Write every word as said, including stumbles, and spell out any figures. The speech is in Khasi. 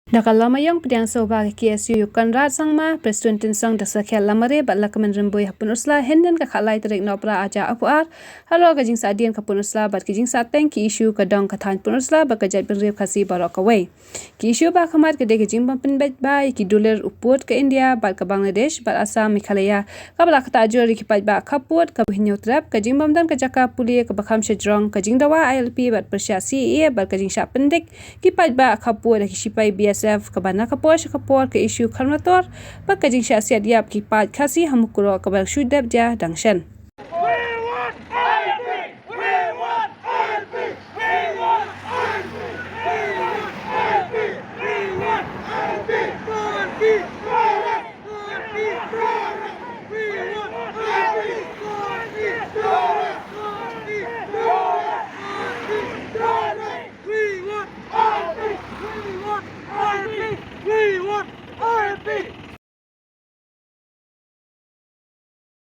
Da ka lama ïong pdiang sngewbha ka KSU u Conrad Sangma, Prestone Tynsong, Doctor Sakhiat Lamare bad Lahkmen Rymbui ha Pynursla, hynnin ka khatlai tarik Nohprah arhajar arphew ar, halor ka jingsahdien ka Pynursla bad ka jingsahteng ki issue ka dong ka thaiñ Pynursla bad ka jaitbynriew Khasi baroh kawei. Ki issue ba khmat ka dei ka jingbym pynbeit bha ïa ki dulir u pud ka India bad ka Bangladesh bad Assam, Meghalaya, kaba la ktah jur ïa ki paidbah khappud, kaba hynñiew trep, ka jingbym don ka jaka pule kaba kham shajrong, ka jingdawa ILP bad pyrshah CAA bad ka jingshah pyndik ki paidbah khappud da ki shipai BSF, kaba na ka por sha ka por ka issue kharmator bad ka jingshah siat ïap ki paid Khasi ha Mukroh kaba dang shu dep jia dang shen. We want ILP! We want ILP! We want ILP! We want ILP! We want ILP!